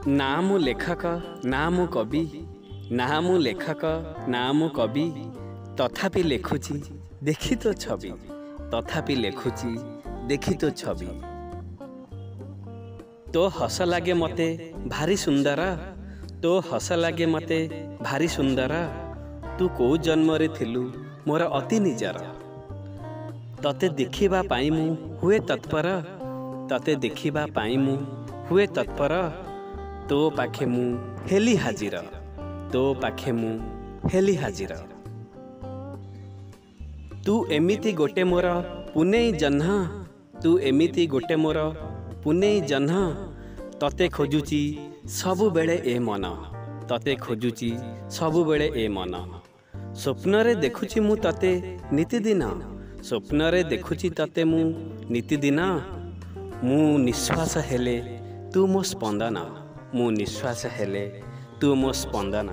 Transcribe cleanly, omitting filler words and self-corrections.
ନା ମୁଁ ଲେଖକ ନା ମୁଁ କବି, ନା ମୁଁ ଲେଖକ ନା ମୁଁ କବି, ତଥାପି ଲେଖୁଛି ଦେଖି ତୋ ଛବି, ତଥାପି ଲେଖୁଛି ଦେଖି ତୋ ଛବି। ତୋ ହସ ଲାଗେ ମୋତେ ଭାରି ସୁନ୍ଦର, ତୋ ହସ ଲାଗେ ମୋତେ ଭାରି ସୁନ୍ଦର, ତୁ କୋଉ ଜନ୍ମରେ ଥିଲୁ ମୋର ଅତି ନିଜର। ତତେ ଦେଖିବା ପାଇଁ ମୁଁ ହୁଏ ତତ୍ପର, ତତେ ଦେଖିବା ପାଇଁ ମୁଁ ହୁଏ ତତ୍ପର, ତୋ ପାଖେ ମୁଁ ହେଲି ହାଜିର, ତୋ ପାଖେ ମୁଁ ହେଲି ହାଜିର। ତୁ ଏମିତି ଗୋଟେ ମୋର ପୁନେଇ ଜହ୍ନ, ତୁ ଏମିତି ଗୋଟେ ମୋର ପୁନେଇ ଜହ୍ନ, ତତେ ଖୋଜୁଛି ସବୁବେଳେ ଏ ମନ, ତତେ ଖୋଜୁଛି ସବୁବେଳେ ଏ ମନ। ସ୍ୱପ୍ନରେ ଦେଖୁଛି ମୁଁ ତତେ ନିତିଦିନ, ସ୍ୱପ୍ନରେ ଦେଖୁଛି ତତେ ମୁଁ ନିତିଦିନ, ମୁଁ ନିଶ୍ୱାସ ହେଲେ ତୁ ମୋ ସ୍ପନ୍ଦନ, ମୁଁ ନିଶ୍ୱାସ ହେଲେ ତୁ ମୋ ସ୍ପନ୍ଦନ।